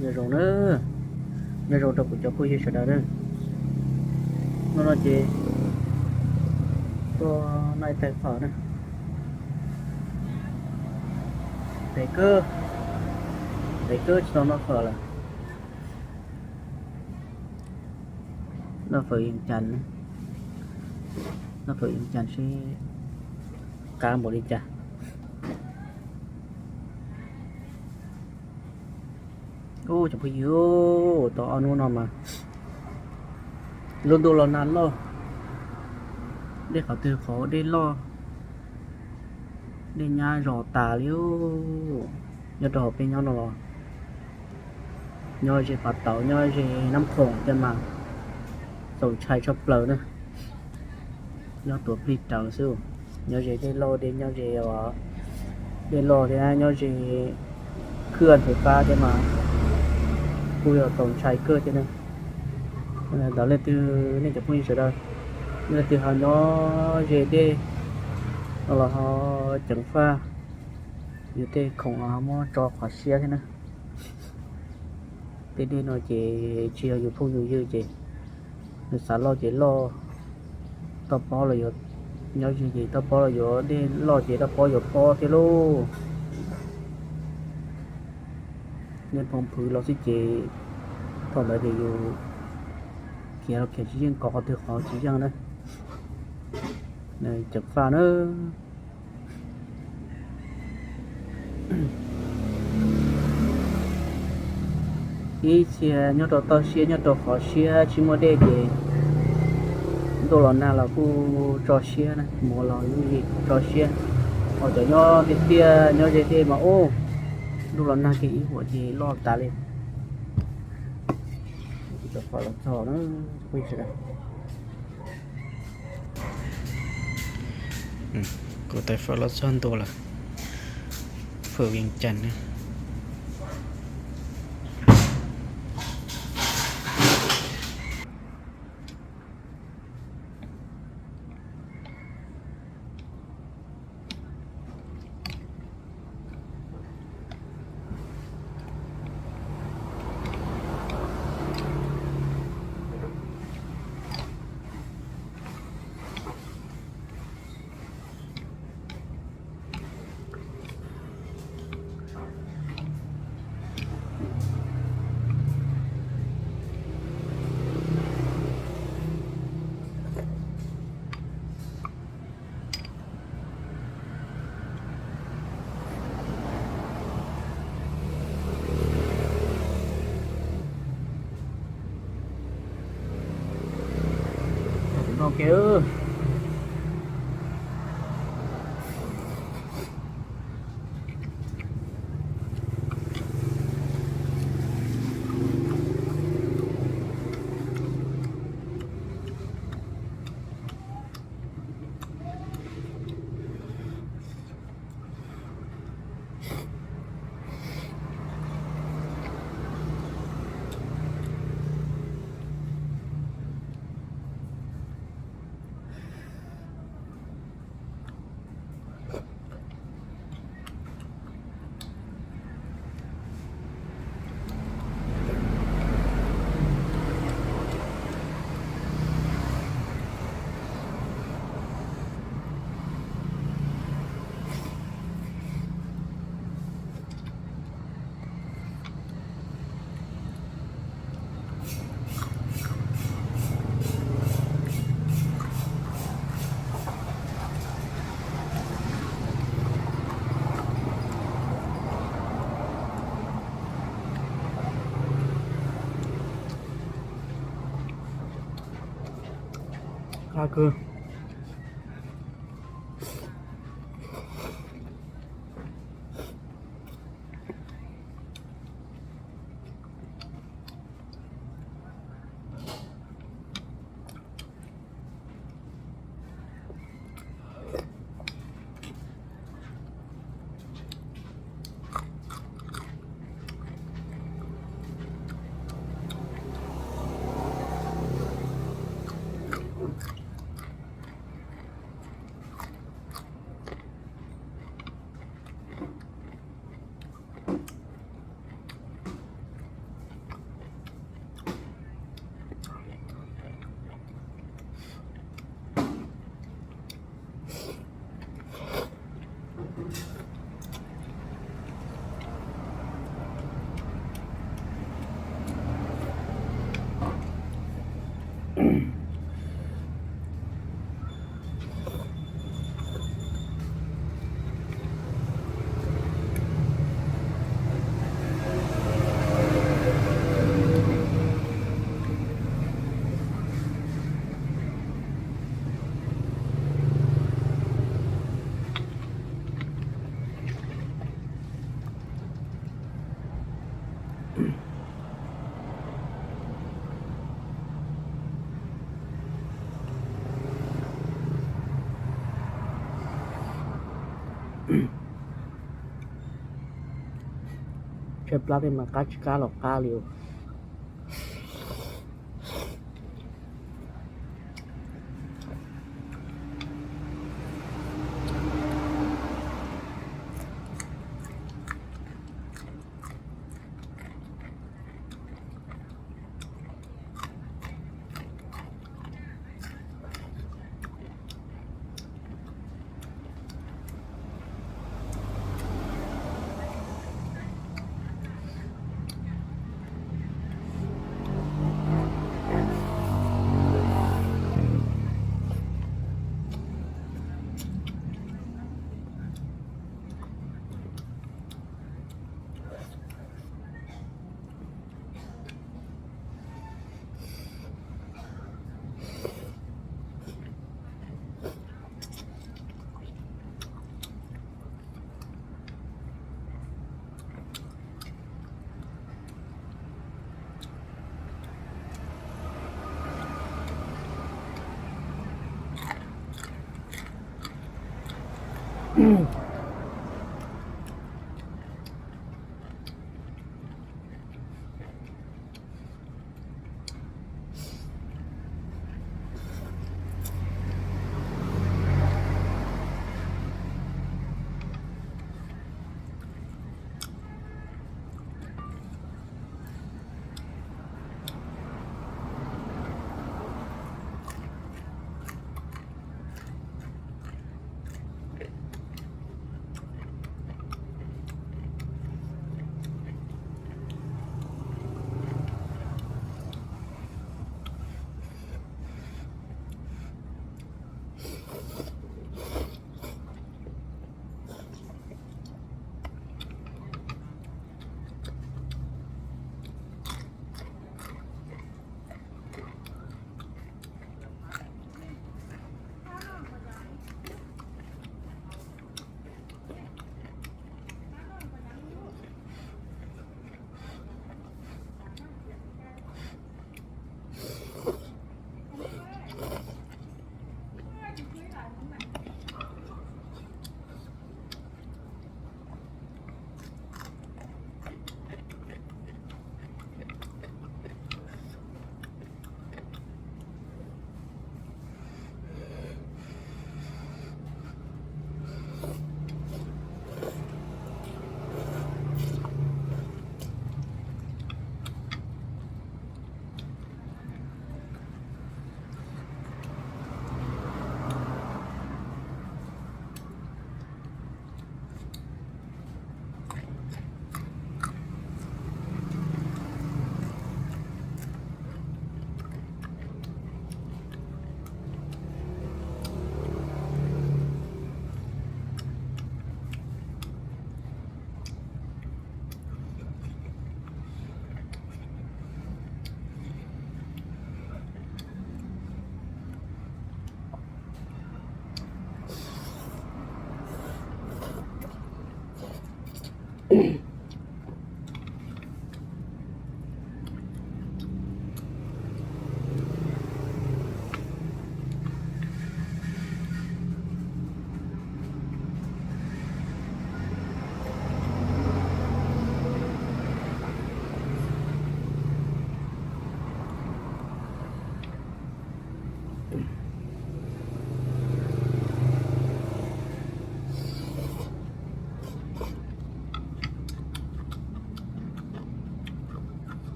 Nyob zoo na, nyob zoo rau kuv cov phooj ywg sawv daws na. Hnub no ces tuaj noj ib tais phom na. Ntev kawg, ntev kawg tsis tau noj phom lawm. Noj phom yees cas, noj phom yees cas seb qab npaum li cas. Ub, cov phooj ywg, tau ob hnub no mas lub ntuj los nag loj, dej qhov twg qhov dej loj, dej nyab zos tas li. Nyob rau hauv peb nyob no los nyob ze Pas Tauv, nyob ze Nab Khoom thiab mas txaus ntshai tshaj plaws na. Nyob tuav plig rawv xwb, nyob ze dej loj, dej nyob ze, dej loj thiab nyob ze khw nthe fab thiab mas kuj yog txaus ntshai kawg thiab ne. Ntawd leej twg, nej cov phooj ywg sawv daws, leej twg ho nyob ze dej no los ho ceev faj, yus tej khoom los ho muab tso qhov siab thiab na. Tej dej no ces tsis yog yus phooj yus ywg ces nws xav loj ces loj, toj pob los yuav, nyob ze ces toj pob los yuav, dej loj ces toj pob yuav pob thiab lauj. Dej phoo phwv los xwb ces thaum ntawd ces yus khiav los khiav tsis yeej, kov qhov twg qhov tsis yeej na. Ceev faj na. Ib txhia nyob rau toj siab, nyob rau qhov siab tsis muaj dej ces ntuj los nag los kuj tso siab na, mus los lub zim tso siab. Ho cov nyob tiaj tiaj nyob ze dej mas ub, ntuj los nag kiag ib huam ces loj tas li. Kuv tais phom los txog ntua lawm, phom Vias Cas na. Qab kawg. Tshaib plab tej mas qab tsis qab los qab li.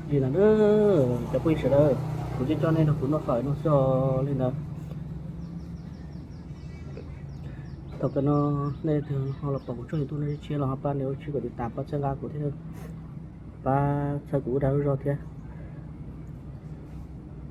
Li no, cov phooj ywg sawv daws, kuv coj coj nej nrog kuv noj fawm no xwb os li ntawd. Thaum kawg no nej leej twg ho los pom kuv tsoom YouTube no tshiab los ho pab nias ua tswb kom tiv tas pab txhawb nqa kuv thiab, pab txhawb kuv ua dag ua zog thiab.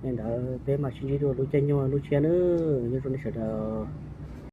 Li ntawd peb mam sib ntsib dua lub caij nyoog lub tshiab nawb, nyob zoo nej sawv daws.